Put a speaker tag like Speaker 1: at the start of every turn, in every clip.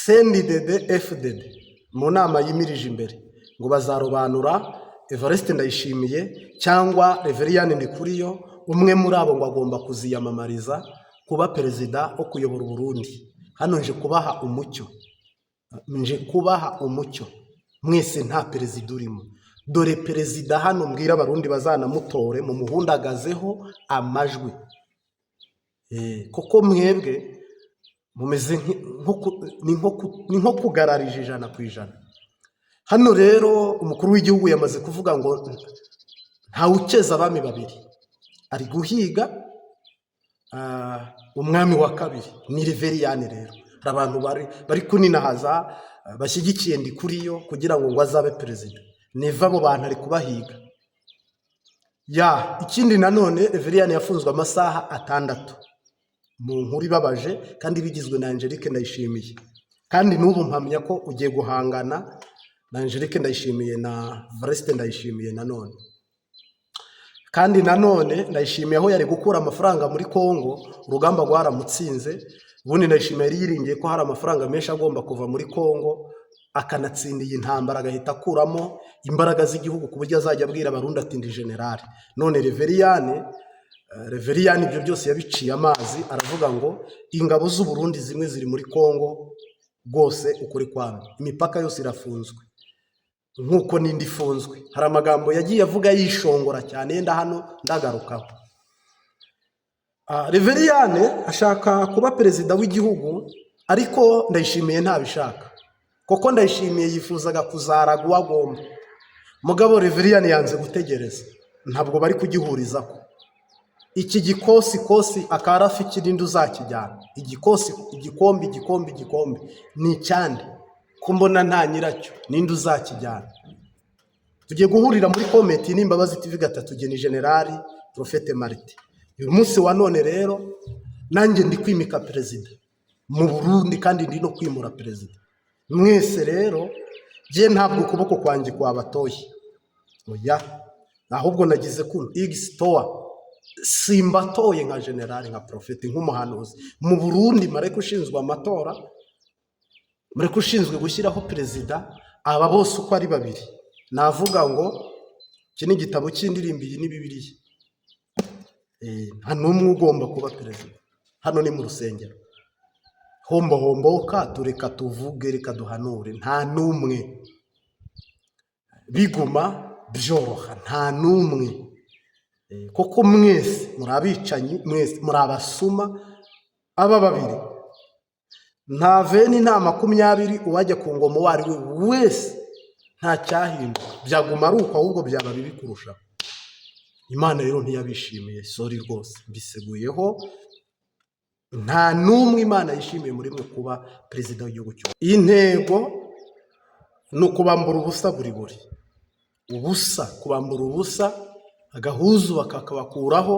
Speaker 1: CNDD FDD mu nama yimirije imbere ngo bazarobanura Evariste Ndayishimiye cyangwa Reveriyani Ndikuriyo, umwe muri abo ngo agomba kuziyamamariza kuba perezida wo kuyobora Uburundi. Hano nje kubaha umucyo, nje kubaha umucyo mwese, nta perezida urimo. Dore perezida hano mbwira Abarundi bazanamutore mumuhundagazeho amajwi. Kuko mwebwe mumeze ni nko kugararije 100%. Hano rero umukuru w'igihugu yamaze kuvuga ngo ntawukeza abami babiri, ari guhiga umwami wa kabiri ni Reveriyani. Rero hari abantu bari kuninahaza, bashyigikiye Ndikuriyo kugira ngo azabe perezida. Neva abo bantu ari kubahiga. Ya ikindi nanone, Reveriyani yafunzwe amasaha 6 mu nkuru ibabaje kandi bigizwe na Angelique Ndayishimiye, kandi n'ubu mpamya ko ugiye guhangana na Angelique Ndayishimiye na Evariste Ndayishimiye nanone. Kandi nanone Ndayishimiye aho yari gukura amafaranga muri Congo, urugamba rwaramutsinze. Ubundi Ndayishimiye yari yiringiye ko hari amafaranga menshi agomba kuva muri Congo, akanatsinda iyi ntambara, agahita akuramo imbaraga z'igihugu ku buryo azajya abwira Abarundi ati: "Ndi generale." None Reveriyani ibyo byose yabiciye amazi, aravuga ngo ingabo z'u Burundi zimwe ziri muri Congo rwose, ukuri kwamye imipaka yose irafunzwe nk'uko n'indi ifunzwe. Hari amagambo yagiye avuga yishongora cyane, yenda hano ndagarukaho. Reveriyane ashaka kuba perezida w'igihugu, ariko Ndayishimiye ntabishaka, kuko Ndayishimiye yifuzaga kuzaraga uwo agomba. Mugabo Reveriyane yanze gutegereza, ntabwo bari kugihuriza ko iki gikosi kosi akarafi kirindi uzakijyana igikosi, igikombe, igikombe, igikombe ni icyande ko mbona nta nyiracyo? Ninde uzakijyana? Tugiye guhurira muri comment n'Imbabazi TV gatatu geni generali Prophète Martin. Uyu munsi wa none rero nanjye ndi kwimika perezida mu Burundi, kandi ndi no kwimura perezida. Mwese rero jye ntabwo ukuboko kwanjye kwabatoye, oya, ahubwo nagize kuno igisitowa, simbatoye nka generali, nka prophète, nk'umuhanuzi mu Burundi. Mareka ushinzwe amatora, mureke ushinzwe gushyiraho perezida, aba bose uko ari babiri, navuga ngo iki ni igitabo cy'indirimbo, iyi ni Bibiliya. Nta n'umwe ugomba kuba perezida. Hano ni mu rusengero, hombo homboka, tureka tuvuge, reka duhanure. Nta n'umwe biguma byoroha, nta n'umwe. Kuko mwese muri abicanyi, mwese muri abasuma. Aba babiri nta 20, nta 20, uwajya ku ngoma uwo ari we wese nta cyahinduka, byaguma ari uko, ahubwo byaba bibi kurushaho. Imana rero ntiyabishimiye, sorry rwose mbiseguyeho. Nta n'umwe Imana yishimiye muri mwe kuba perezida w'igihugu cy'u. Intego ni ukubambura ubusa, buri buri ubusa, kubambura ubusa, agahuzu bakakabakuraho,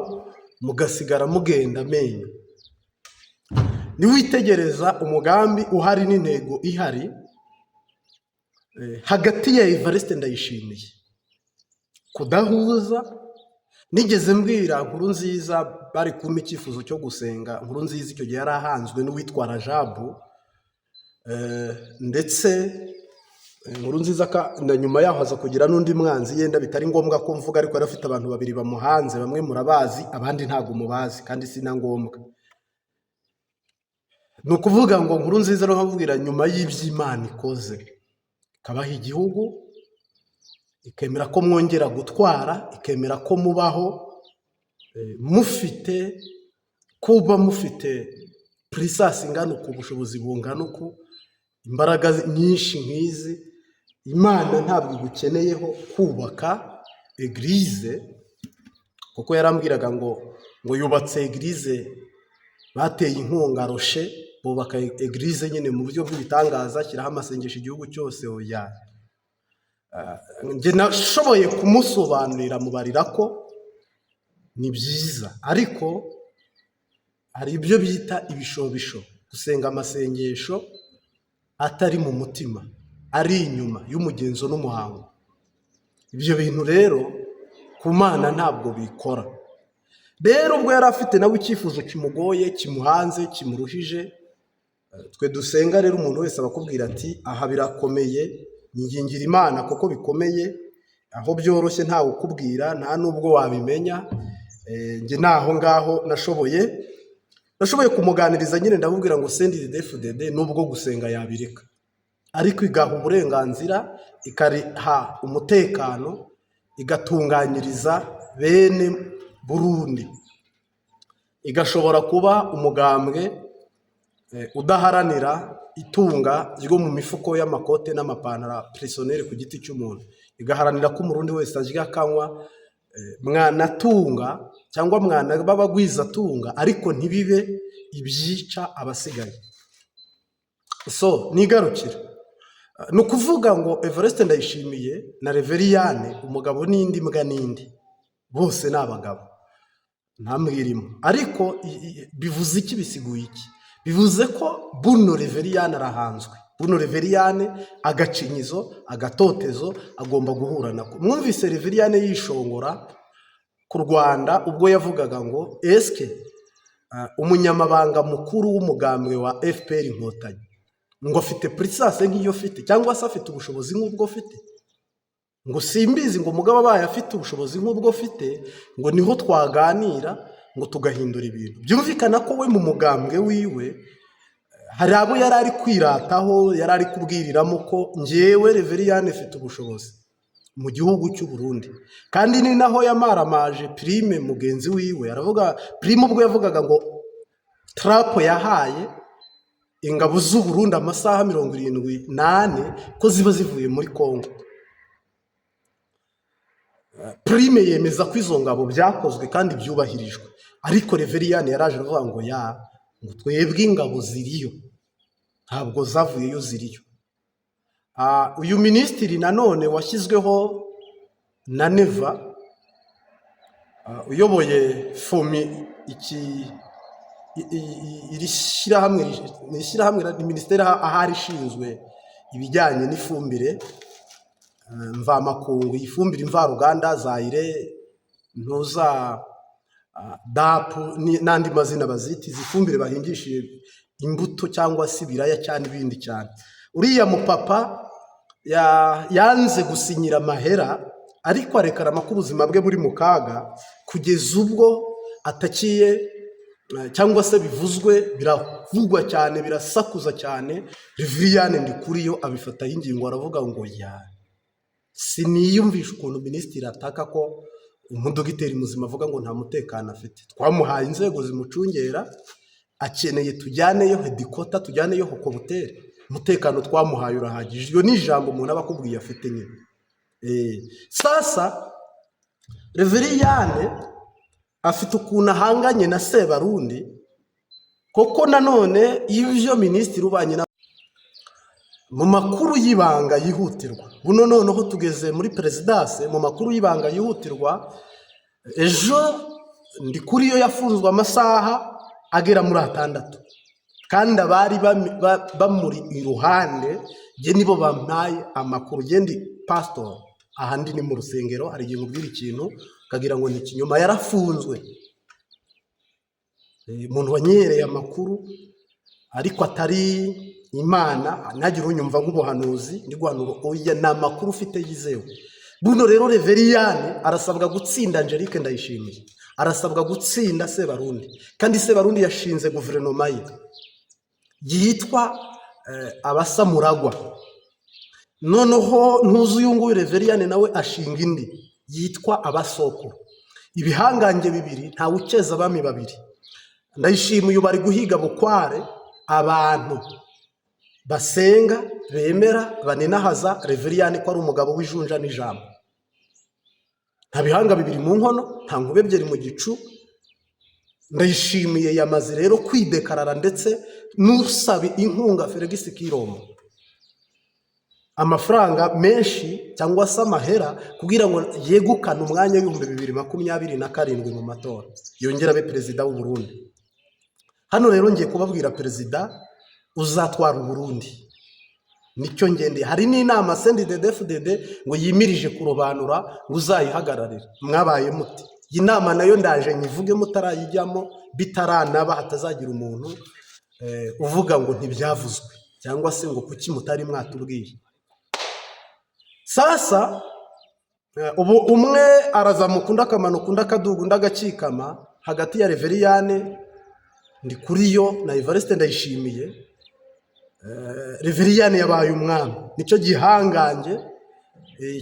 Speaker 1: mugasigara mugenda amenyo. Niwitegereza umugambi uhari n'intego ihari hagati ya Evariste Ndayishimiye kudahuza, nigeze mbwira Nkuru Nziza, bari kumpa icyifuzo cyo gusenga. Nkuru Nziza icyo gihe yari ahanzwe n'uwitwa Rajabu, ndetse Nkuru Nziza na nyuma yaho aza kugira n'undi mwanzi, yenda bitari ngombwa ko mvuga, ariko yari afite abantu babiri bamuhanze. Bamwe murabazi, abandi ntabwo mubazi, kandi si na ngombwa. Ni ukuvuga ngo Nkuru Nziza nkabwira, nyuma y'iby'Imana ikoze, ikabaha igihugu, ikemera ko mwongera gutwara, ikemera ko mubaho, mufite kuba mufite puissance ingana uku, ubushobozi bungana uku, imbaraga nyinshi nk'izi, Imana ntabwo igukeneyeho kubaka église, kuko yarambwiraga ngo yubatse église, bateye inkunga roshe, bubaka église nyine mu buryo bw'ibitangaza, ashyiraho amasengesho igihugu cyose. Oya, njye nashoboye kumusobanurira, mubarira ko ni byiza, ariko hari ibyo bita ibishobisho, gusenga amasengesho atari mu mutima, ari inyuma y'umugenzo n'umuhango. Ibyo bintu rero ku Mana ntabwo bikora. Rero ubwo yari afite nawe icyifuzo kimugoye, kimuhanze, kimuruhije. Twe dusenga rero, umuntu wese aba akubwira ati: "Aha birakomeye, ngingira Imana kuko bikomeye." Aho byoroshye ntawe ukubwira, nta n'ubwo wabimenya. Njye naho ngaho nashoboye kumuganiriza nyine, ndamubwira ngo CNDD-FDD nubwo gusenga yabireka, ariko igaha uburenganzira, ikariha umutekano, igatunganyiriza bene Burundi, igashobora kuba umugambwe udaharanira itunga ryo mu mifuko y'amakote n'amapantaro personnel ku giti cy'umuntu, igaharanira ko Umurundi wese arya, akanywa, mwanatunga cyangwa mwana b'abagwizatunga, ariko ntibibe ibyica abasigaye. So nigarukira, ni ukuvuga ngo Evariste Ndayishimiye na Reveriyane, umugabo n'indi mbwa n'indi, bose ni abagabo, nta mwirimo. Ariko bivuze iki? Bisiguye iki? Bivuze ko buno Reveriyane arahanzwe, buno Reveriyane agacinyizo, agatotezo agomba guhura nako. Mwumvise Reveriyane yishongora ku Rwanda ubwo yavugaga ngo: "Eske umunyamabanga mukuru w'umugambwe wa FPR Inkotanyi ngo afite puissance nk'iyo afite, cyangwa se afite ubushobozi nk'ubwo afite?" Ngo simbizi, ngo umugabo abaye afite ubushobozi nk'ubwo afite, ngo niho twaganira, ngo tugahindura ibintu. Byumvikana ko we mu mugambwe wiwe hari abo yari ari kwirataho, yari ari kubwiriramo ko ngewe Reveriyane mfite ubushobozi mu gihugu cy'u Burundi. Kandi ni naho yamaramaje Prime mugenzi wiwe, aravuga Prime ubwo yavugaga ngo Trump yahaye ingabo z'u Burundi amasaha 74 ko ziba zivuye muri Congo. Prime yemeza ko izo ngabo byakozwe kandi byubahirijwe, ariko Reveriyani yaraje aravuga ngo ya ngo twebwe ingabo ziriyo, ntabwo zavuyeyo, ziriyo. Uyu minisitiri nanone washyizweho na Neva, uyoboye FOMI, iki iri shyirahamwe ni ishyirahamwe, ni minisiteri ahari ishinzwe ibijyanye n'ifumbire mvamakungu, iyi fumbire mvaruganda za ire ntuza DAP n'andi mazina bazita, izi fumbire bahingishije imbuto cyangwa se ibiraya cyangwa ibindi cyane. Uriya mupapa yanze gusinyira amahera, ariko arekarama ko ubuzima bwe buri mu kaga, kugeza ubwo atakiye cyangwa se bivuzwe, biravugwa cyane, birasakuza cyane. Reveriyani Ndikuriyo abifataho ingingo, aravuga ngo ya siniyumvisha ukuntu minisitiri ataka ko umudogiteri muzima avuga ngo nta mutekano afite. Twamuhaye inzego zimucungera, akeneye tujyaneyo helicopter, tujyaneyo hélicoptère, umutekano twamuhaye urahagije. Iyo ni ijambo umuntu aba akubwiye afite nyine. Sasa Reveriyane afite ukuntu ahanganye na Sebarundi, koko nanone ibyo minisitiri ubanye na mu makuru y'ibanga yihutirwa buno, noneho tugeze muri perezidanse, mu makuru y'ibanga yihutirwa, ejo Ndikuriyo yafunzwe amasaha agera muri 6, kandi abari bamuri iruhande njye nibo bampaye amakuru. Njye ndi pasitori, ahandi ni mu rusengero, hari igihe nkubwira ikintu ukagira ngo ni ikinyoma. Yarafunzwe. Umuntu wanyereye amakuru, ariko atari Imana, ntagire unyumva nk'ubuhanuzi ndi guhanura, oya, ni amakuru ufite yizewe. Buno rero Reveriyane arasabwa gutsinda Angelique Ndayishimiye, arasabwa gutsinda Sebarundi, kandi Sebarundi yashinze guverinoma ye yitwa Abasamuragwa. Noneho ntuzi uyu nguyu Reveriyane nawe ashinga indi yitwa Abasokuru. Ibihangange bibiri, ntawe ukeza abami babiri. Ndayishimiye ubu bari guhiga bukware abantu basenga, bemera, baninahaza Reveriyani ko ari umugabo w'ijunja n'ijambo. Nta bihanga bibiri mu nkono, nta nkuba ebyiri mu gicu. Ndayishimiye yamaze rero kwidekarara, ndetse n'usaba inkunga Felix Kirombo amafaranga menshi cyangwa se amahera kugira ngo yegukane umwanya w'2027 mu matora, yongere abe perezida w'u Burundi. Hano rero ngiye kubabwira perezida uzatwara Uburundi, nicyo ngendeye. Hari n'inama CNDD-FDD ngo yimirije kurobanura ngo uzayihagararira. Mwabaye muti iyi nama nayo ndaje nyivuge mutarayijyamo, bitaranaba, hatazagira umuntu. uvuga ngo ntibyavuzwe cyangwa se ngo kuki mutari mwatubwiye. Sasa ubu umwe arazamuka, undi akamanuka, undi akaduga, undi agakikama hagati ya Reveriyane Ndikuriyo na Evariste Ndayishimiye. Reveriyane yabaye umwami, nicyo gihangange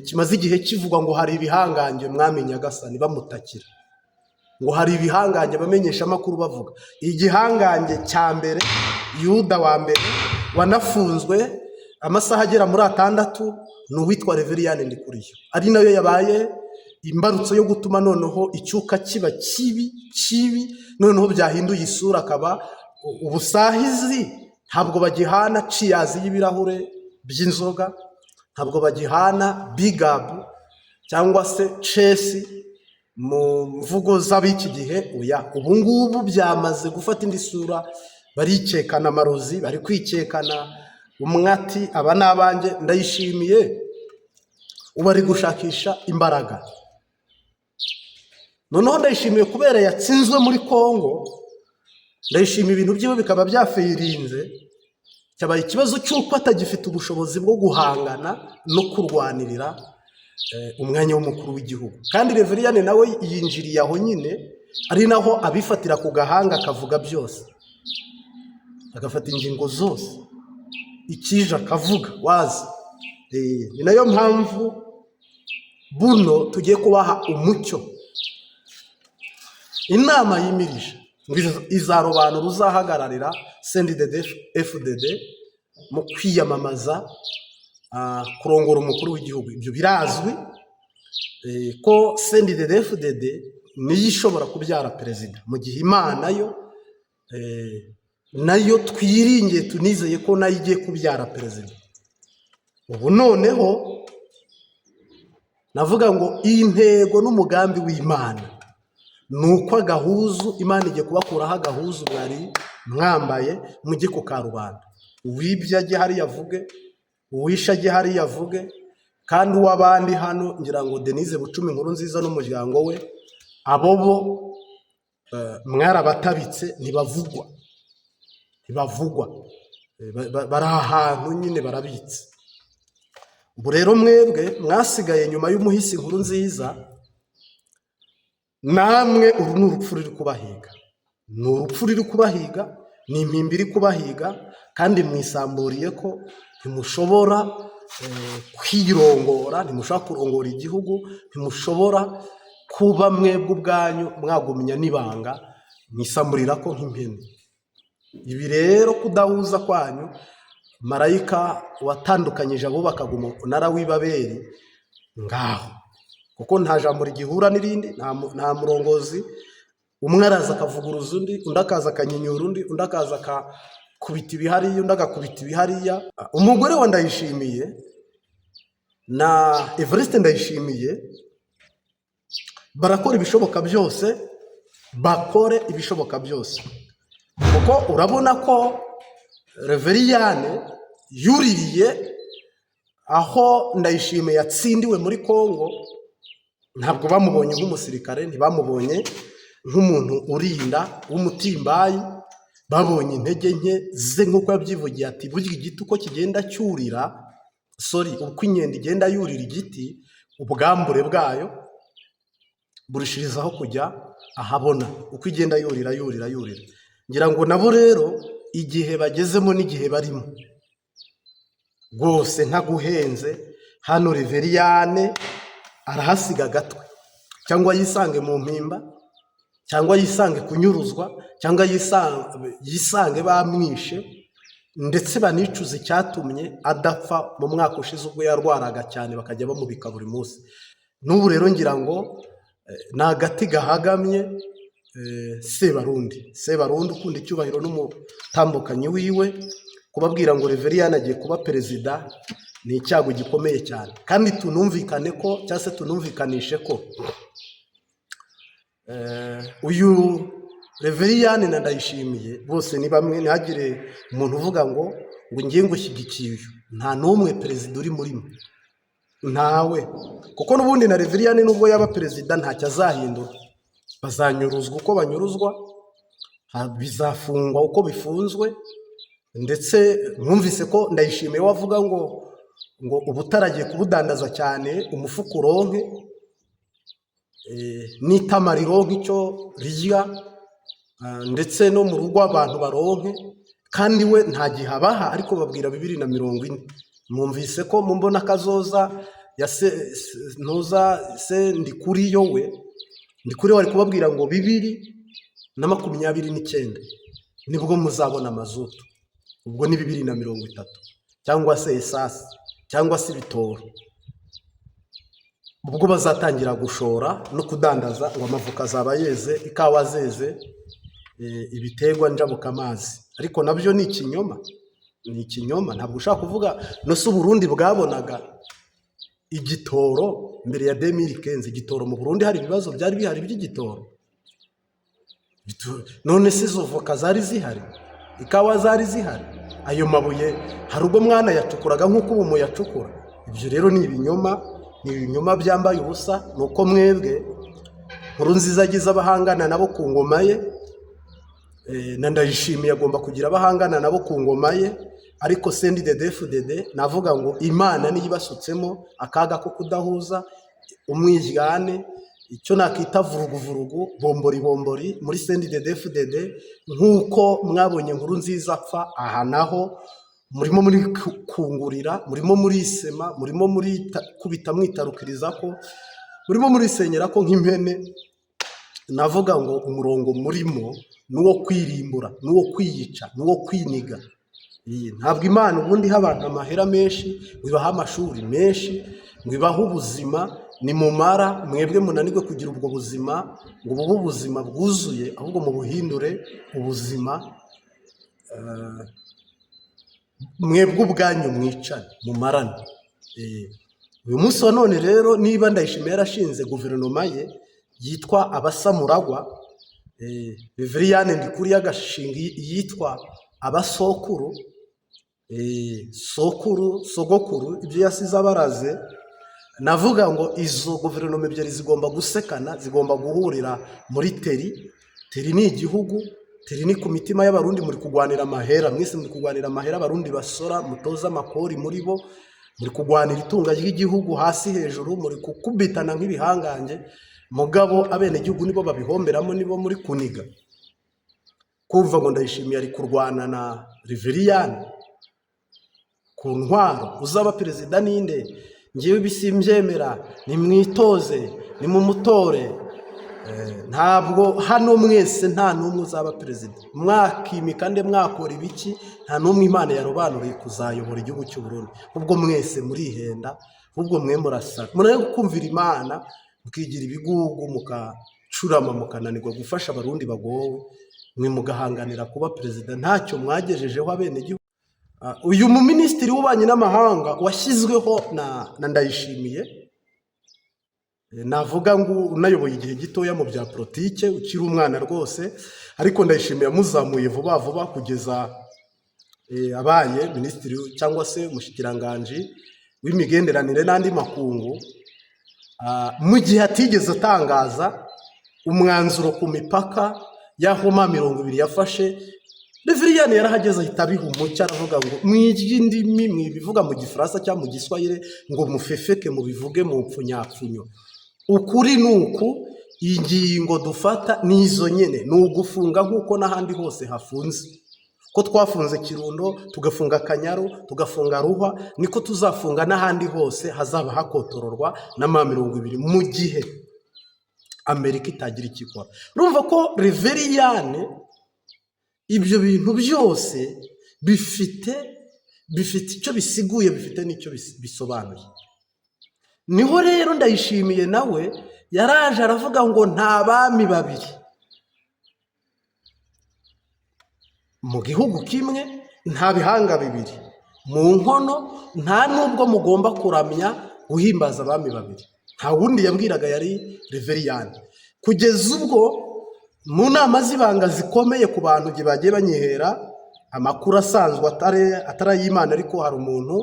Speaker 1: kimaze igihe kivugwa ngo hari ibihangange, mwami Nyagasani, bamutakira ngo hari ibihangange, abamenyesha amakuru bavuga igihangange cya mbere, Yuda wa mbere wanafunzwe amasaha agera muri 6, ni uwitwa Reveriyane Ndikuriyo, ari nayo yabaye imbarutso yo gutuma noneho icyuka kiba kibi kibi, noneho byahinduye isura, akaba ubusahizi ntabwo bagihana cheers y'ibirahure by'inzoga, ntabwo bagihana big up cyangwa se cheers mu mvugo z'ab'iki gihe. Oya, ubu ngubu byamaze gufata indi sura, barikekana amarozi, bari kwikekana, umwe ati aba ni abanjye. Ndayishimiye ubu ari gushakisha imbaraga. Noneho Ndayishimiye, kubera yatsinzwe muri Kongo, Ndayishimiye ibintu byiwe bikaba byafayirinze, cyabaye ikibazo cy'uko atagifite ubushobozi bwo guhangana no kurwanirira umwanya w'umukuru w'igihugu. Kandi Reveriyane nawe yinjiriye aho nyine, ari naho abifatira ku gahanga, akavuga byose, agafata ingingo zose, ikije akavuga wazi. Ni nayo mpamvu buno tugiye kubaha umucyo. Inama yimirije ngo izarobanura uzahagararira CNDD FDD mu kwiyamamaza kurongora umukuru w'igihugu. Ibyo birazwi ko CNDD FDD niyo ishobora kubyara perezida, mu gihe Imana yo nayo twiringiye, tunizeye ko nayo igiye kubyara perezida. Ubu noneho navuga ngo iyi ntego n'umugambi w'Imana ni uko agahuzu, Imana igiye kubakuraho agahuzu mwari mwambaye, mujye ku karubanda, uwibye ajye hariya avuge, uwishe ajye hariya avuge. Kandi uw'abandi hano, ngira ngo Denise Bucumi Inkuru Nziza n'umuryango we, abo bo mwarabatabitse, ntibavugwa, ntibavugwa. Bari ahantu nyine barabitse. Ubu rero mwebwe mwasigaye nyuma y'umuhisi Inkuru Nziza, namwe uru ni urupfu ruri kubahiga, ni urupfu ruri kubahiga, ni impimbi iri kubahiga, kandi mwisamburiye ko ntimushobora kwirongora, ntimushobora kurongora igihugu, ntimushobora kuba mwebwe ubwanyu mwagumya n'ibanga, mwisamburira ko nk'impene. Ibi rero kudahuza kwanyu, marayika watandukanyije abubakaga umunara w'Ibaberi ngaho, kuko nta jambo rigihura n'irindi, nta murongozi, umwe araza akavuguruza undi, undi akaza akanyinyura undi, undi akaza akakubita ibihariya, undi agakubita ibihariya. Umugore wa Ndayishimiye na Evariste Ndayishimiye barakora ibishoboka byose, bakore ibishoboka byose, kuko urabona ko Reveriyane yuririye aho Ndayishimiye yatsindiwe muri Kongo. Ntabwo bamubonye nk'umusirikare, ntibamubonye nk'umuntu urinda w'umutimbayi, babonye intege nke ze nk'uko yabyivugiye ati burya igiti uko kigenda cyurira, sorry, uko inkende igenda yurira igiti, ubwambure bwayo burushirizaho kujya ahabona uko igenda yurira, yurira, yurira. Ngira ngo nabo rero igihe bagezemo n'igihe barimo rwose ntaguhenze, hano Reveriyane arahasiga agatwe, cyangwa yisange mu mpimba, cyangwa yisange kunyuruzwa, cyangwa yisange bamwishe, ndetse banicuza icyatumye adapfa mu mwaka ushize ubwo yarwaraga cyane, bakajya bamubika buri munsi. N'ubu rero ngira ngo ni agati gahagamye. Sebarundi, Sebarundi ukunda icyubahiro n'umutambukanyi wiwe, kubabwira ngo Reveriyani agiye kuba perezida ni icyago gikomeye cyane. Kandi tunumvikane ko, cyangwa se tunumvikanishe ko uyu Reveriyani na Ndayishimiye bose ni bamwe. Ntihagire umuntu uvuga ngo ngiye ngushyigikiye uyu. Nta n'umwe perezida uri muri mwe, ntawe, kuko n'ubundi na Reveriyani nubwo yaba perezida ntacyo azahindura, bazanyuruzwa uko banyuruzwa. Bizafungwa uko bifunzwe. Ndetse mwumvise ko Ndayishimiye we avuga ngo ubutare agiye kubudandaza cyane, umufuka uronke, n'itama rironke icyo rirya, ndetse no mu rugo abantu baronke. Kandi we nta gihe abaha, ariko babwira 2040. Mwumvise ko mu mbona kazoza ya se ntuza se Ndikuriyo, we Ndikuriyo ari kubabwira ngo 2029 nibwo muzabona mazutu. Ubwo ni 2030, cyangwa se essence, cyangwa se ibitoro, ubwo bazatangira gushora no kudandaza, ngo amavoka azaba yeze, ikawa zeze, ibiterwa njabukamazi. Ariko nabyo ni ikinyoma, ni ikinyoma. Ntabwo ushaka kuvuga no se Uburundi bwabonaga igitoro mbere ya 2015? Igitoro mu Burundi, hari ibibazo byari bihari by'igitoro? None se izo voka zari zihari? Ikawa zari zihari? Ayo mabuye hari ubwo mwana yacukuraga nk'uko ubu muyacukura? Ibyo rero ni ibinyoma, ni ibinyoma byambaye ubusa. Ni uko mwebwe Nkurunziza agize abahangana nabo ku ngoma ye, na Ndayishimiye agomba kugira abahangana nabo ku ngoma ye. Ariko CNDD-FDD, navuga ngo Imana niyo ibasutsemo akaga ko kudahuza, umwiryane, icyo nakita vuruguvurugu, bombori bombori muri CNDD-FDD. Nk'uko mwabonye Nkurunziza apfa, aha naho murimo muri kungurira, murimo murisema, murimo muri kubita mwitarukiriza, ko murimo murisenyera ko nk'impene. Navuga ngo umurongo murimo ni uwo kwirimbura, ni uwo kwiyica, ni uwo kwiniga. Ntabwo Imana ubundi iha abantu amahera menshi, ngo ibahe amashuri menshi, ngo ibahe ubuzima, nimumara mwebwe munanirwe kugira ubwo buzima ngo bube ubuzima bwuzuye, ahubwo mubuhindure ubuzima mwebwe ubwanyu mwicane, mumarane. Uyu munsi wa none rero, niba Ndayishimiye yarashinze guverinoma ye yitwa Abasamuragwa, Reveriyani Ndikuriyo agashinga iyitwa Abasokuru, sokuru, sogokuru, ibyo yasize abaraze, navuga ngo izo guverinoma ebyiri zigomba gusekana, zigomba guhurira muri teri. Teri ni igihugu, teri ni ku mitima y'Abarundi. Muri kurwanira amahera mwese, muri kurwanira amahera Abarundi basora, mutoza amakori muri bo. Muri kurwanira itunga ry'igihugu hasi hejuru, muri gukubitana nk'ibihangange. Mugabo abenegihugu nibo babihomberamo, nibo muri kuniga. Kumva ngo Ndayishimiye ari kurwana na Reveriyani ku ntwaro, uzaba perezida ninde, ngewe ibi simbyemera, nimwitoze, nimumutore. Ntabwo hano mwese nta n'umwe uzaba perezida. Mwakimika nde, mwakora ibiki, nta n'umwe Imana yarobanuriye kuzayobora igihugu cy'u Burundi. Ubwo mwese murihenda, ahubwo mwe murasara, murebe kumvira Imana, mukigira ibigugu, mukacurama, mukananirwa gufasha Abarundi bagowe, mwe mugahanganira kuba perezida ntacyo mwagejejeho abenegihugu. Uyu muminisitiri w'ububanyi n'amahanga washyizweho na Ndayishimiye, navuga ngo unayoboye igihe gitoya mu bya politike, ukiri umwana rwose, ariko Ndayishimiye yamuzamuye vuba vuba kugeza abaye minisitiri cyangwa se umushikiranganji w'imigenderanire n'andi makungu, mu gihe atigeze atangaza umwanzuro ku mipaka y'aho M20 yafashe. Reveriyani yarahageze ahita abiha umucyo, aravuga ngo mwirye indimi, mwibivuga mu Gifaransa cyangwa mu Giswahili, ngo mufefeke, mubivuge mu mpfunyapfunyo. Ukuri ni uku: ingingo dufata ni izo nyine, ni ugufunga nk'uko n'ahandi hose hafunze. Ko twafunze Kirundo, tugafunga Akanyaru, tugafunga Ruhwa, niko tuzafunga n'ahandi hose hazaba hakotororwa na M20 mu gihe Amerika itagira icyo ikora. Urumva ko Reveriyane ibyo bintu byose bifite icyo bisiguye, bifite n'icyo bisobanuye. Niho rero Ndayishimiye nawe yaraje aravuga ngo nta bami babiri mu gihugu kimwe, nta bihanga bibiri mu nkono, nta n'ubwo mugomba kuramya, guhimbaza abami babiri. Nta wundi yabwiraga, yari Reveriyani. Kugeza ubwo mu nama z'ibanga zikomeye ku bantu bagiye banyihera amakuru asanzwe atari ay'Imana, ariko hari umuntu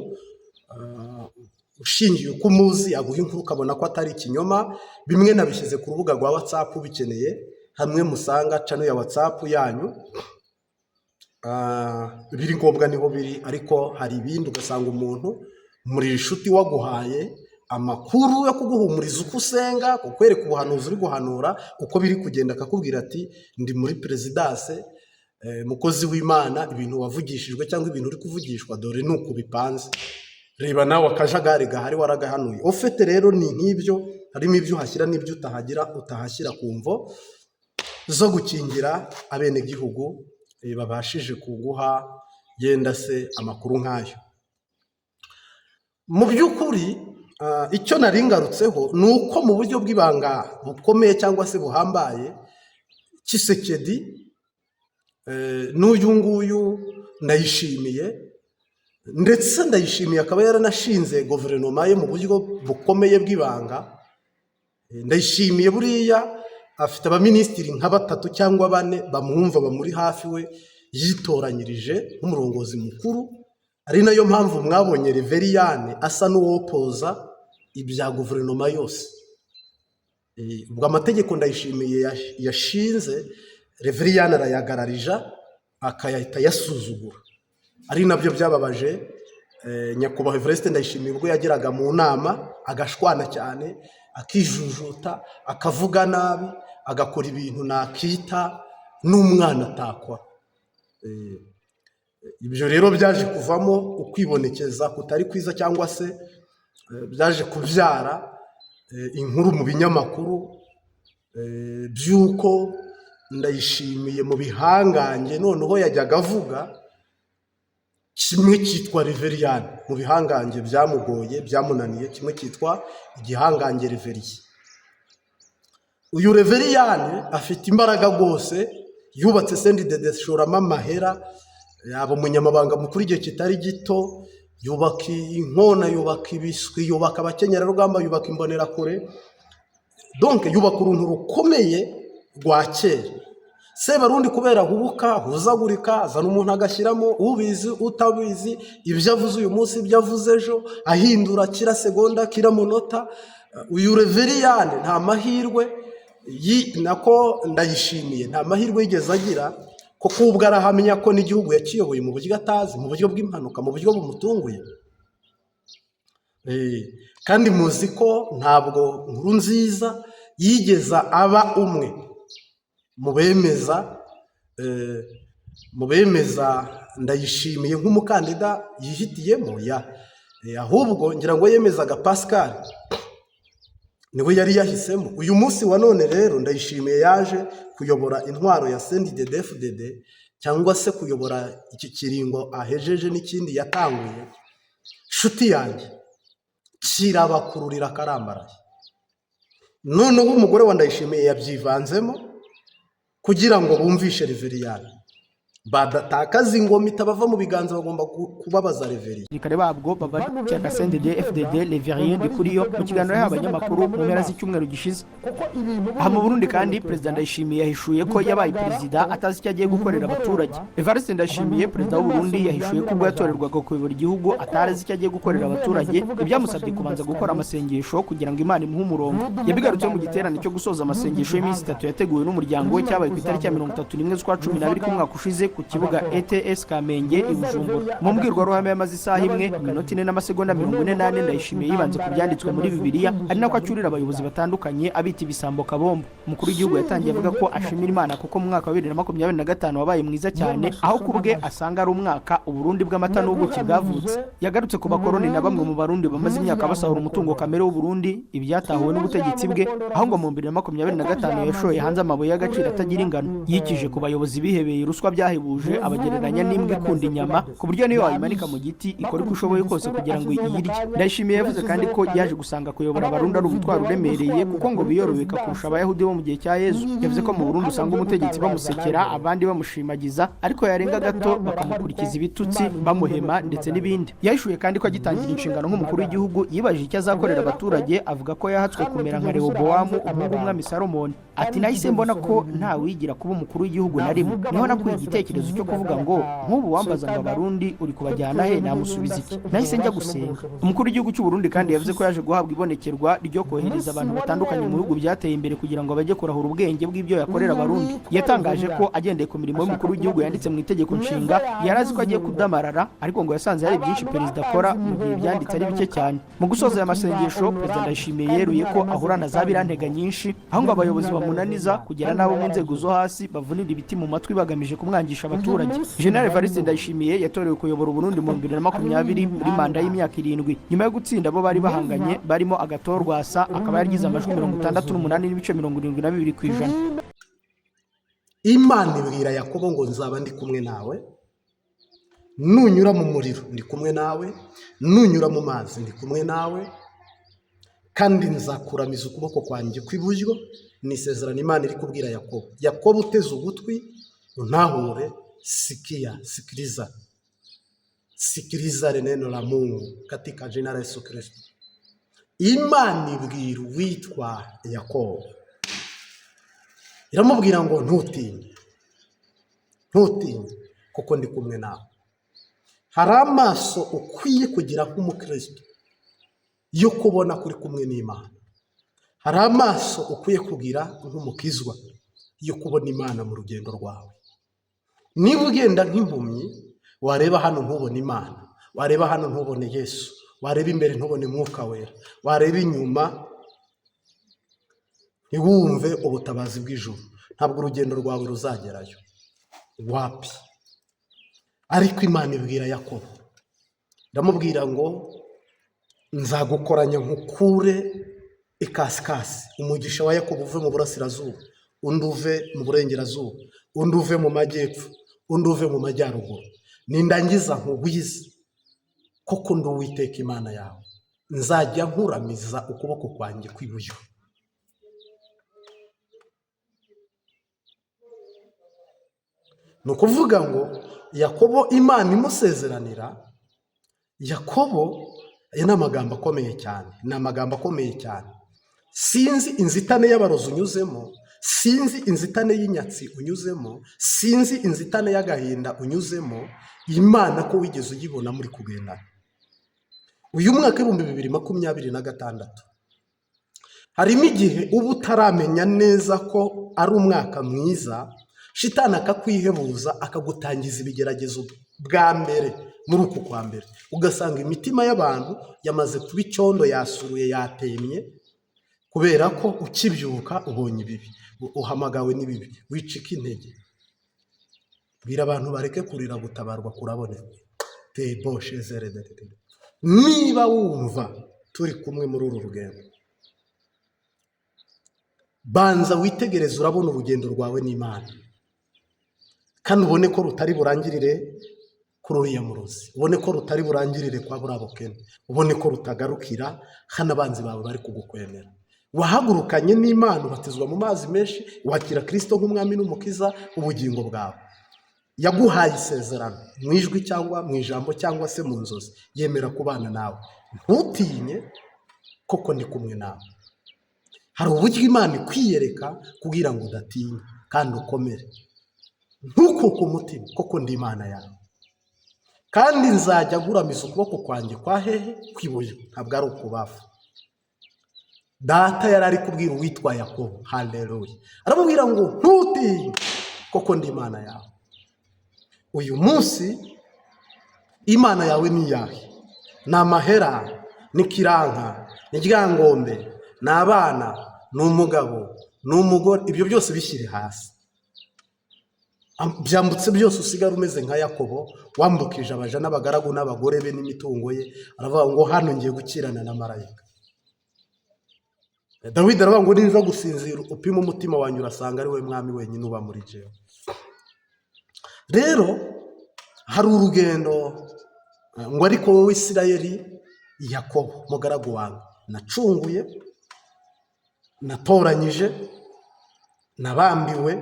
Speaker 1: ushingiye uko umuzi aguha inkuru ukabona ko atari ikinyoma. Bimwe nabishyize ku rubuga rwa WhatsApp, ubikeneye. Hamwe musanga channel ya WhatsApp yanyu. Biri ngombwa niho biri, ariko hari ibindi ugasanga umuntu muri inshuti waguhaye amakuru yo kuguhumuriza uko usenga, kukwereka ubuhanuzi uri guhanura uko biri kugenda, akakubwira ati: "Ndi muri perezidanse, mukozi w'Imana, ibintu wavugishijwe cyangwa ibintu uri kuvugishwa, dore ni uku bipanze, reba nawe akajagari gahari waragahanuye." Ufite rero ni nk'ibyo, harimo ibyo uhashyira n'ibyo utahagira, utahashyira ku mvo zo gukingira abenegihugu babashije kuguha yenda se amakuru nk'ayo. Mu by'ukuri, icyo nari ngarutseho ni uko mu buryo bw'ibanga bukomeye cyangwa se buhambaye, Tshisekedi n'uyu nguyu Ndayishimiye, ndetse Ndayishimiye akaba yaranashinze guverinoma ye mu buryo bukomeye bw'ibanga. Ndayishimiye buriya afite abaminisitiri nka batatu cyangwa bane bamwumva, bamuri hafi, we yitoranyirije nk'umurongozi mukuru, ari nayo mpamvu mwabonye Reveriyane asa n'uwopoza ibya guverinoma yose. Ubwo amategeko Ndayishimiye yashinze, Reveriyane arayagararija, akayahita ayasuzugura, ari nabyo byababaje nyakubahwa Evariste Ndayishimiye ubwo yageraga mu nama agashwana cyane, akijujuta, akavuga nabi, agakora ibintu nakita n'umwana atakora. Ibyo rero byaje kuvamo ukwibonekeza kutari kwiza, cyangwa se byaje kubyara inkuru mu binyamakuru by'uko Ndayishimiye mu bihangange noneho yajyaga avuga kimwe cyitwa Reveriyani, mu bihangange byamugoye, byamunaniye, kimwe cyitwa igihangange Reveriye. Uyu Reveriyani afite imbaraga rwose, yubatse CNDD, ashoramo amahera, yaba umunyamabanga mukuru igihe kitari gito, yubaka inkona, yubaka ibiswi, yubaka abakenyerarugamba, yubaka imbonerakure, donc yubaka uruntu rukomeye rwa kera. Sebarundi kubera ahubuka, ahuzagurika, azana umuntu agashyiramo ubizi, utabizi, ibyo avuze uyu munsi, ibyo avuze ejo, ahindura kira segonda, kira munota. Uyu Reveriyani nta mahirwe nako Ndayishimiye nta mahirwe yigeze agira, kuko ubwo arahamya ko n'igihugu yakiyoboye mu buryo atazi, mu buryo bw'impanuka, mu buryo bumutunguye. Kandi muzi ko ntabwo Nkurunziza yigeze aba umwe mu bemeza Ndayishimiye nk'umukandida yihitiyemo ya. Ahubwo ngira ngo yemezaga Pascal, niwe yari yahisemo. Uyu munsi wa none rero Ndayishimiye yaje kuyobora intwaro ya CNDD-FDD, cyangwa se kuyobora iki kiringo ahejeje n'ikindi yatanguye. Nshuti yanjye, kirabakururira akarambaraye. Noneho umugore wa Ndayishimiye yabyivanzemo kugira ngo bumvishe Reveriyani badatakaza ingoma, itabava mu biganza, bagomba kubabaza Reveriye.
Speaker 2: Abasirikare babwo bava cyaka CNDD FDD Reverien Ndikuriyo mu kiganiro yahaye abanyamakuru mu mpera z'icyumweru gishize. Aha mu Burundi kandi, Perezida Ndayishimiye yahishuye ko yabaye perezida atazi icyo agiye gukorera abaturage. Evariste Ndayishimiye, perezida w'u Burundi, yahishuye ko ubwo yatorerwaga kuyobora igihugu atari azi icyo agiye gukorera abaturage, ibyamusabye kubanza gukora amasengesho kugira ngo Imana imuhe umurongo. Yabigarutseho mu giterane cyo gusoza amasengesho y'iminsi 3 yateguwe n'umuryango we, cyabaye ku itariki ya 31 z'ukwa 12 k'umwaka ushize ku kibuga ETS Kamenge i Bujumbura. Mu mbwirwaruhame yamaze isaha imwe, iminota 4 n'amasegonda 44, Ndayishimiye yibanze ku byanditswe muri Bibiliya, ari nako acyurira abayobozi batandukanye, abita ibisambo kabombo. Umukuru w'igihugu yatangiye avuga ko ashimira Imana kuko mu mwaka wa 2025 wabaye mwiza cyane, aho ku bwe asanga ari umwaka Uburundi bw'amata n'ubuki bwavutse. Yagarutse ku bakoroni na bamwe mu Barundi bamaze imyaka basahura umutungo kamere w'Uburundi, ibyatahuwe n'ubutegetsi bwe, aho ngo mu 2025 yashoye hanze amabuye y'agaciro atagira ingano. Yikije ku bayobozi bihebeye ruswa byahebuje, abagereranya n'imbwa ikunda inyama, ku buryo niyo wayimanika mu giti ikora uko ishoboye kose kugira ngo iyirye. Ndayishimiye yavuze kandi ko yaje gusanga kuyobora Abarundi ari umutwaro uremereye, kuko ngo biyorobeka kurusha Abayahudi bo mu gihe cya Yezu. Yavuze ko mu Burundi usanga umutegetsi bamusekera, abandi bamushimagiza, ariko yarenga gato bakamukurikiza ibitutsi, bamuhema ndetse n'ibindi. Yahishuye kandi ko agitangira inshingano nk'umukuru w'igihugu yibajije icyo azakorera abaturage, avuga ko yahatswe kumera nka Rehobowamu, umuhungu w'umwami Salomoni. Ati: "Nahise mbona ko nta wigira kuba umukuru w'igihugu na rimwe, niho nakuye igitekerezo." Igitekerezo cyo kuvuga ngo nk'ubu wambaza ngo Abarundi uri kubajyana he, namusubiza iki? Nahise njya gusenga. Umukuru w'igihugu cy'u Burundi kandi yavuze ko yaje guhabwa ibonekerwa ryo kohereza abantu batandukanye mu bihugu byateye imbere kugira ngo bajye kurahura ubwenge bw'ibyo yakorera Abarundi. Yatangaje ko agendeye ku mirimo y'umukuru w'igihugu yanditse mu itegeko nshinga, yari azi ko agiye kudamarara, ariko ngo yasanze hari byinshi perezida akora mu gihe ibyanditse ari bike cyane. Mu gusoza aya masengesho, Perezida Ndayishimiye yeruye ko ahura na za birantega nyinshi, aho ngo abayobozi bamunaniza kugera n'abo mu nzego zo hasi bavunira ibiti mu matwi bagamije kumwangisha abaturage. General Evariste Ndayishimiye yatorewe kuyobora Uburundi mu 2020 muri manda y'imyaka 7, nyuma yo gutsinda abo bari bahanganye barimo Agathon Rwasa, akaba yaragize amajwi 68.72%.
Speaker 1: Imana ibwira Yakobo ngo nzaba ndi kumwe nawe. Nunyura mu muriro, ndi kumwe nawe. Nunyura mu mazi, ndi kumwe nawe, kandi nzakuramiza ukuboko kwanjye kw'iburyo. Ni isezerano Imana iri kubwira Yakobo. Yakobo, uteze ugutwi untahure, sikia, sikiliza, sikiliza neno la Mungu katika jina la Yesu Kristo. Imana ibwira uwitwa Yakobo, iramubwira ngo ntutinye, ntutinye, kuko ndi kumwe nawe. Hari amaso ukwiye kugira nk'umukristo yo kubona ko uri kumwe n'Imana. Hari amaso ukwiye kugira nk'umukizwa yo kubona Imana mu rugendo rwawe. Niba ugenda nk'impumyi, wareba hano ntubone Imana, wareba hano ntubone Yesu, wareba imbere ntubone Mwuka Wera, wareba inyuma ntiwumve ubutabazi bw'ijuru, ntabwo urugendo rwawe ruzagerayo, wapi. Ariko Imana ibwira Yakobo, iramubwira ngo nzagukoranya nkukure ikasikasi. Umugisha wa Yakobo uve mu burasirazuba, undi uve mu burengerazuba, undi uve mu majyepfo, undi uve mu majyaruguru. Nindangiza nkugwize, koko ndi Uwiteka Imana yawe, nzajya nkuramiza ukuboko kwanjye kw'iburyo. Ni ukuvuga ngo Yakobo, Imana imusezeranira Yakobo, aya ni amagambo akomeye cyane, ni amagambo akomeye cyane. Sinzi inzitane y'abarozi unyuzemo, sinzi inzitane y'inyatsi unyuzemo, sinzi inzitane y'agahinda unyuzemo. Imana ko wigeze uyibona muri kugendana? Uyu mwaka w'2026 harimo igihe uba utaramenya neza ko ari umwaka mwiza, shitani akakwihebuza, akagutangiza ibigeragezo bwa mbere muri uku kwa mbere, ugasanga imitima y'abantu yamaze kuba icyondo, yasuruye, yatemye, kubera ko ukibyuka ubonye ibibi, uhamagawe n'ibibi, wicika intege. Bwira abantu bareke kurira, gutabarwa kuraboneka. Teboshe zerededede. Niba wumva turi kumwe muri uru rugendo, banza witegereze, urabona urugendo rwawe n'Imana, kandi ubone ko rutari burangirire kuri uriya murozi, ubone ko rutari burangirire kwa buriya bukene, ubone ko rutagarukira hano abanzi bawe bari kugukwemera. Wahagurukanye n'Imana, ubatizwa mu mazi menshi, wakira Kirisito nk'umwami n'umukiza ubugingo bwawe. Yaguhaye isezerano mu ijwi cyangwa mu ijambo cyangwa se mu nzozi, yemera kubana nawe. Ntutinye, koko ndi kumwe nawe. Hari uburyo Imana ikwiyereka kugira ngo udatinya kandi ukomere, ntukuke umutima, koko ndi Imana yawe, kandi nzajya nkuramiza ukuboko kwanjye kwa hehe? Kw'iburyo, ntabwo ari ukubafu. Data yari ari kubwira uwitwa Yakobo, haleluya, aramubwira ngo ntutinye, koko ndi Imana yawe. Uyu munsi Imana yawe ni iyahe? Ni amahera? Ni kiranka? Ni ryangombe? Ni abana? Ni umugabo? Ni umugore? Ibyo byose bishyire hasi, byambutse byose, usigare umeze nka Yakobo wambukije abaja n'abagaragu n'abagore be n'imitungo ye, aravuga ngo hano ngiye gukirana na marayika. Dawidi aravuga ngo niba gusinzira upima umutima wanjye, urasanga ari we mwami wenyine uba muri jewe. Rero hari urugendo ngo ariko wowe Isirayeli, Yakobo mugaragu wawe nacunguye, natoranyije, nabambiwe.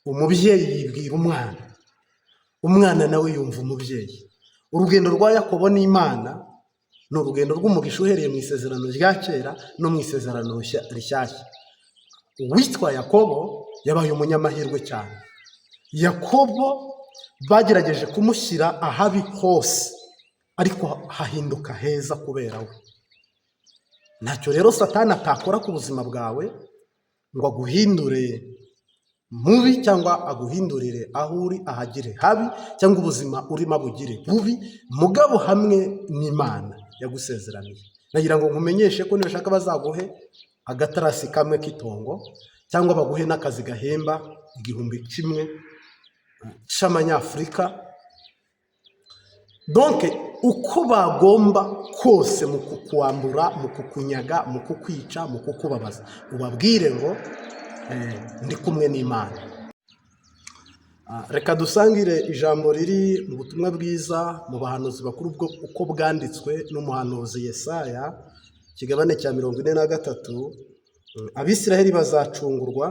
Speaker 1: Umubyeyi yibwira umwana, umwana nawe yumva umubyeyi. Urugendo rwa Yakobo n'Imana ni urugendo rw'umugisha, uhereye mu isezerano rya kera no mu isezerano rishyashya. Uwitwa Yakobo yabaye umunyamahirwe cyane. Yakobo bagerageje kumushyira ahabi hose, ariko hahinduka heza kubera we. Ntacyo rero Satani atakora ku buzima bwawe ngo aguhindure mubi, cyangwa aguhindurire aho uri ahagire habi, cyangwa ubuzima urimo abugire bubi. Mugabo hamwe n'Imana yagusezeraniye, nagira ngo nkumenyeshe ko nibashaka bazaguhe agatarasi kamwe k'itongo, cyangwa baguhe n'akazi gahemba 1000 cy'amanyafurika, donc uko bagomba kose mu kukwambura, mu kukunyaga, mu kukwica, mu kukubabaza, ubabwire ngo ndi kumwe n'Imana. Reka dusangire ijambo riri mu butumwa bwiza mu bahanuzi bakuru uko bwanditswe n'umuhanuzi Yesaya, ikigabane cya 43. Abisiraheli bazacungurwa.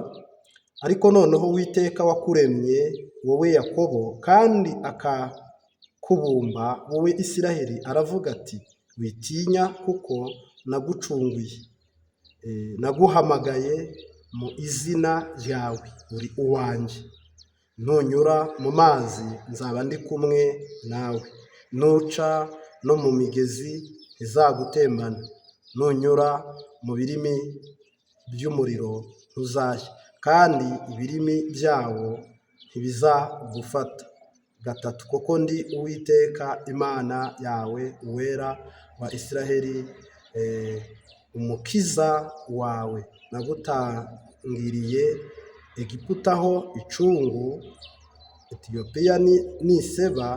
Speaker 1: Ariko noneho Uwiteka wakuremye wowe Yakobo, kandi akakubumba wowe Isiraheli, aravuga ati: "Witinya, kuko nagucunguye, naguhamagaye mu izina ryawe, uri uwanjye. Nunyura mu mazi, nzaba ndi kumwe nawe, nuca no mu migezi, ntizagutembana, nunyura mu birimi by'umuriro, ntuzashya, kandi ibirimi byawo ntibizagufata." Gatatu: "Kuko ndi Uwiteka Imana yawe, Uwera wa Isiraheli, Umukiza wawe. Nagutangiriye Egiputa ho icungu, Etiyopiya n'Iseba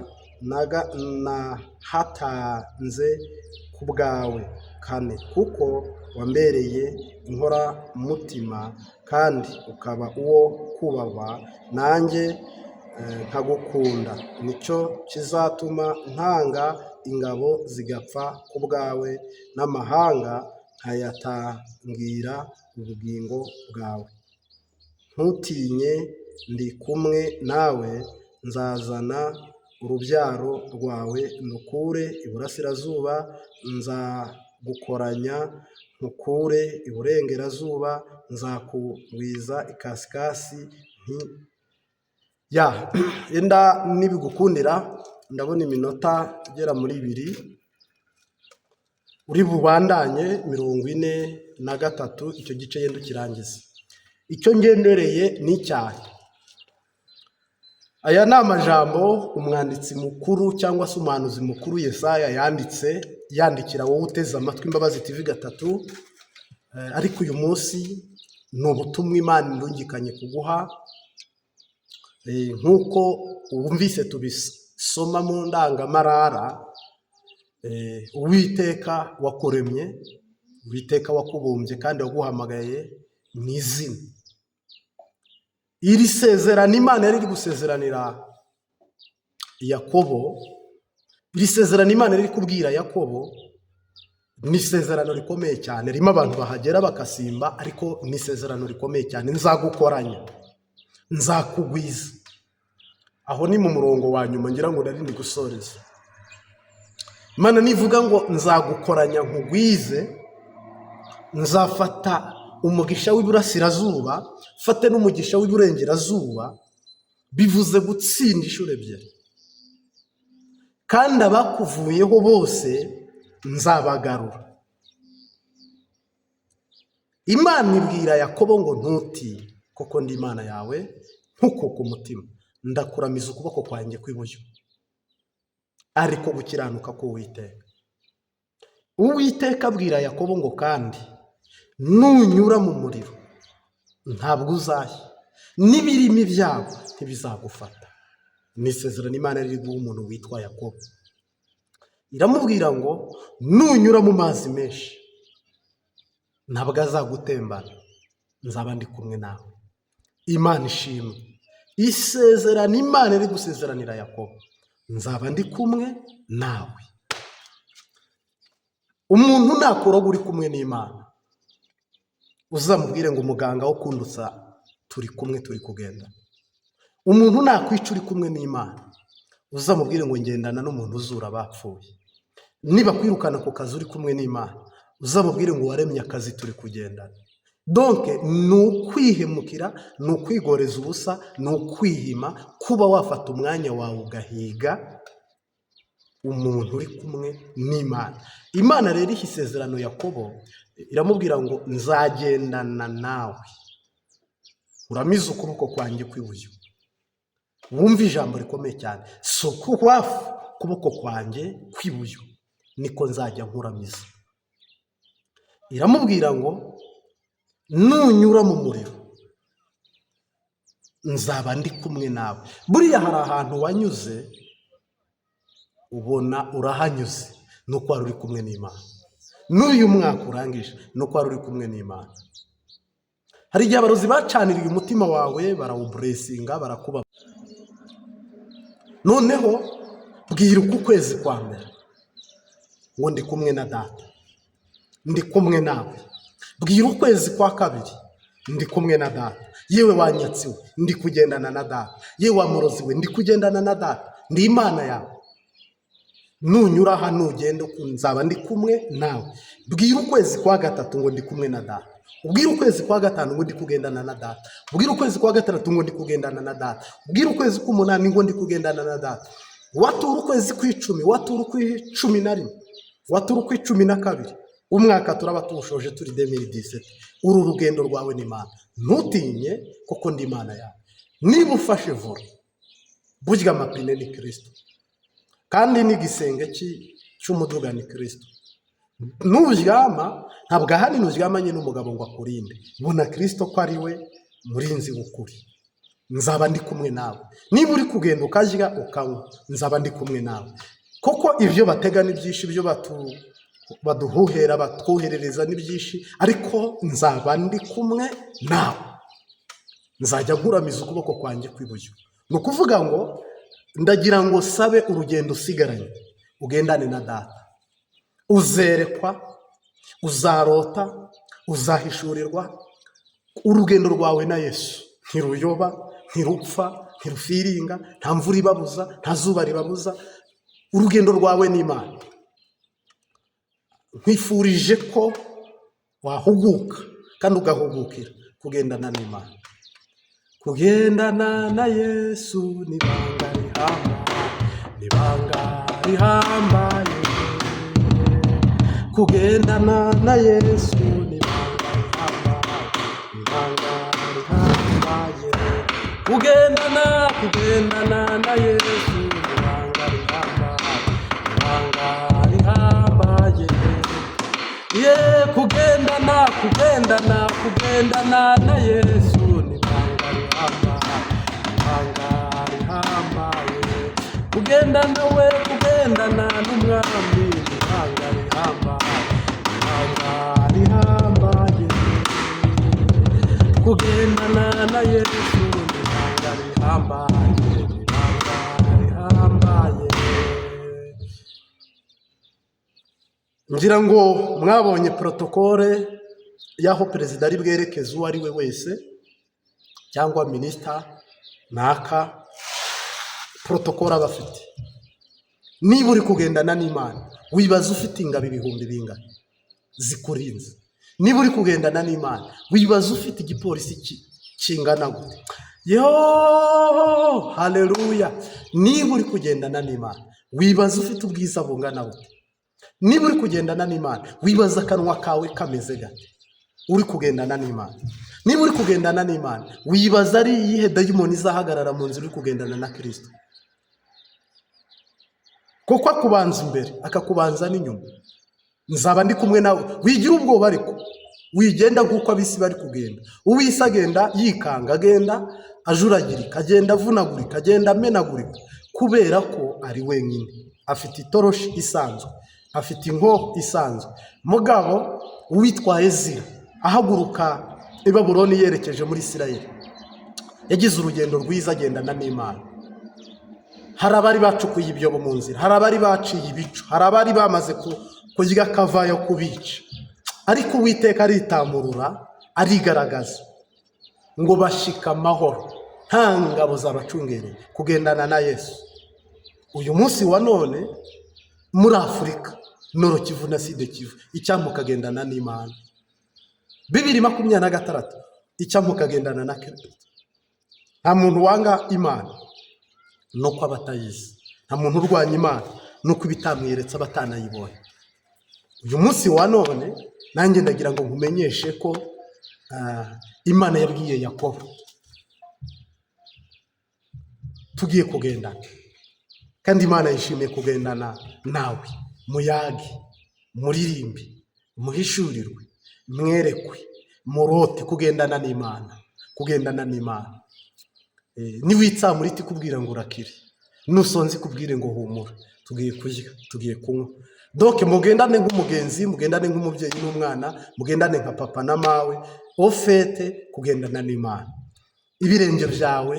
Speaker 1: nahatanze ku bwawe." Kane: "Kuko wambereye inkoramutima kandi ukaba uwo kubahwa, nanjye nkagukunda, nicyo kizatuma ntanga ingabo zigapfa ku bwawe, n'amahanga nkayatangira ubugingo bwawe. Ntutinye, ndi kumwe nawe, nzazana urubyaro rwawe ndukure iburasirazuba, nzagukoranya nkukure iburengerazuba, nzakugwiza ikasikasi." Nti ya yenda nibigukundira, ndabona iminota igera muri 2 uri bubandanye 43, icyo gice yenda ukirangiza. Icyo ngendereye ni icyaha. Aya ni amajambo umwanditsi mukuru cyangwa se umuhanuzi mukuru Yesaya yanditse, yandikira wowe uteze amatwi Imbabazi TV gatatu. Ariko uyu munsi ni ubutumwa Imana irungikanye kuguha. Nk'uko wumvise tubisoma mu ndangamarara, Uwiteka wakuremye, Uwiteka wakubumbye kandi waguhamagaye mu izina, iri sezerano Imana yari iri gusezeranira Yakobo, iri sezerano Imana iri kubwira Yakobo, ni isezerano rikomeye cyane. Ririmo abantu bahagera bakasimba, ariko ni isezerano rikomeye cyane: "Nzagukoranya, nzakugwiza." Aho ni mu murongo wa nyuma ngira ngo nari ndi gusoreza. Imana nivuga ngo "Nzagukoranya nkugwize, nzafata umugisha w'iburasirazuba, mfate n'umugisha w'iburengerazuba," bivuze gutsinda inshuro ebyiri. "Kandi abakuvuyeho bose nzabagarura." Imana ibwira Yakobo ngo: "Ntutinye, kuko ndi Imana yawe, ntukuke umutima, ndakuramiza ukuboko kwanjye kw'iburyo, ariko gukiranuka k'Uwiteka." Uwiteka abwira Yakobo ngo: "Kandi nunyura mu muriro, ntabwo uzashya, n'ibirimi byabo ntibizagufata." Ni isezerano Imana riri guha umuntu witwa Yakobo. Iramubwira ngo: "Nunyura mu mazi menshi, ntabwo azagutembana, nzaba ndi kumwe nawe." Imana ishimwe. Isezerano Imana iri gusezeranira Yakobo: "Nzaba ndi kumwe nawe." Umuntu nakoroga uri kumwe n'Imana, uzamubwire ngo: "Umuganga wo kundutsa turi kumwe, turi kugenda." Umuntu nakwica uri kumwe n'Imana, uzamubwire ngo: "Ngendana n'umuntu uzura abapfuye." Niba kwirukana ku kazi uri kumwe n'Imana, uzamubwire ngo: "Waremye akazi, turi kugendana." Donc ni ukwihemukira, ni ukwigoreza ubusa, ni ukwihima kuba wafata umwanya wawe ugahiga umuntu uri kumwe n'Imana. Imana rero iha isezerano Yakobo, iramubwira ngo: "Nzagendana nawe, uramize ukuboko kwanjye kw'iburyo." Wumve ijambo rikomeye cyane: si ukubafu ukuboko kwanjye kw'iburyo niko nzajya nkuramiza. Iramubwira ngo: "Nunyura mu muriro, nzaba ndi kumwe nawe." Buriya hari ahantu wanyuze, ubona urahanyuze, nuko wari uri kumwe n'Imana. N'uyu mwaka urangije, nuko wari uri kumwe n'Imana. Hari igihe abarozi bacaniriye umutima wawe, barawuburesinga, barakuba. Noneho bwira uku kwezi kwa mbere ngo: "Ndi kumwe na Data, ndi kumwe nawe." Bwira ukwezi kwa kabiri: "Ndi kumwe na Data." Yewe wanyatsi we, ndi kugendana na Data. Yewe wa murozi we, ndi kugendana na Data, ndi Imana yawe. Nunyura aha, nugenda, nzaba ndi kumwe nawe. Bwira ukwezi kwa gatatu ngo: "Ndi kumwe na Data." Ubwira ukwezi kwa gatanu ngo: "Ndi kugendana na Data." Ubwira ukwezi kwa gatandatu ngo: "Ndi kugendana na Data." Ubwira ukwezi k'umunani ngo: "Ndi kugendana na Data." Watura ukwezi kw'icumi, watura ukw'icumi na rimwe, watura ukw'icumi na kabiri, umwaka turaba tuwushoje turi 2017. Uru rugendo rwawe n'Imana, ntutinye, kuko ndi Imana yawe. Niba ufashe volant, burya amapine ni Kirisito, kandi n'igisenge cy'umuduga ni Kirisito. Nuryama, ntabwo ahanini uryamanye n'umugabo ngo akurinde. Bona Kirisito ko ari we murinzi w'ukuri. Nzaba ndi kumwe nawe. Niba uri kugenda, ukarya, ukanywa, nzaba ndi kumwe nawe, kuko ibyo batega ni byinshi, ibyo baduhuhera, batwoherereza ni byinshi, ariko nzaba ndi kumwe nawe, nzajya nkuramiza ukuboko kwanjye kw'iburyo. Ni ukuvuga ngo ndagira ngo sabe urugendo usigaranye ugendane na Data. Uzerekwa, uzarota, uzahishurirwa. Urugendo rwawe na Yesu ntiruyoba, ntirupfa, ntirufiringa. Nta mvura ibabuza, nta zuba ribabuza urugendo rwawe n'Imana. Nkwifurije ko wahuguka kandi ugahugukira kugendana n'Imana. Kugendana na Yesu ni ibanga rihambaye, ni ibanga rihambaye. Kugendana na Yesu ni ibanga rihambaye, ni ibanga rihambaye. Kugendana, kugendana na Yesu ni ibanga rihambaye, ibanga rihambaye. Ye, kugendana, kugendana, kugendana na Yesu ni ibanga rihambaye, ibanga rihambaye. Kugendana we, kugendana n'Umwami ni ibanga rihambaye, ibanga rihambaye. Kugendana na Yesu ni ibanga rihambaye, ibanga rihambaye. Ngira ngo mwabonye protocole y'aho perezida ari bwerekeze uwo ari we wese cyangwa minisita naka, protocole aba afite. Niba uri kugendana n'Imana, wibaza ufite ingabo ibihumbi bingana zikurinze. Niba uri kugendana n'Imana, wibaza ufite igipolisi kingana gute? Yo, haleluya! Niba uri kugendana n'Imana, wibaza ufite ubwiza bungana gute? Niba uri kugendana n'Imana, wibaza akanwa kawe kameze gate uri kugendana n'Imana? Niba uri kugendana n'Imana, wibaza ari iyihe dayimoni izahagarara mu nzira uri kugendana na Kirisito? Kuko akubanza imbere, akakubanza n'inyuma. Nzaba ndi kumwe nawe, wigira ubwoba, ariko wigenda nk'uko ab'isi bari kugenda. Uw'isi agenda yikanga, agenda ajuragirika, agenda avunagurika, agenda amenagurika, kubera ko ari wenyine, afite itoroshi isanzwe, afite inkoho isanzwe. Mugabo uwitwaye Ezira ahaguruka i Babuloni yerekeje muri Isirayeli, yagize urugendo rwiza, agendana n'Imana. Hari abari bacukuye ibyobo mu nzira, hari abari baciye ibico, hari abari bamaze kurya akavayo kubica, ariko Uwiteka aritamurura, arigaragaza, ngo bashika amahoro, nta ngabo zabacungereye. Kugendana na Yesu uyu munsi wa none muri Afurika, Nord Kivu na Sud Kivu, icyampa ukagendana n'Imana. 2026, icyampa ukagendana na Kirisito. Nta muntu wanga Imana nuko aba atayizi, nta muntu urwanya Imana nuko iba itamweretse, aba atanayibonye. Uyu munsi wa none nanjye ndagira ngo nkumenyeshe ko Imana yabwiye Yakobo tugiye kugendana, kandi Imana yishimiye kugendana nawe. Muyage, muririmbe, muhishurirwe, mwerekwe, murote. Kugendana n'Imana, kugendana n'Imana. Niwitsamura iti ikubwira ngo urakire, nusonze ikubwire ngo humura, tugiye kurya, tugiye kunywa. Donc mugendane nk'umugenzi, mugendane nk'umubyeyi n'umwana, mugendane nka papa na mawe. Au fait, kugendana n'Imana, ibirenge byawe.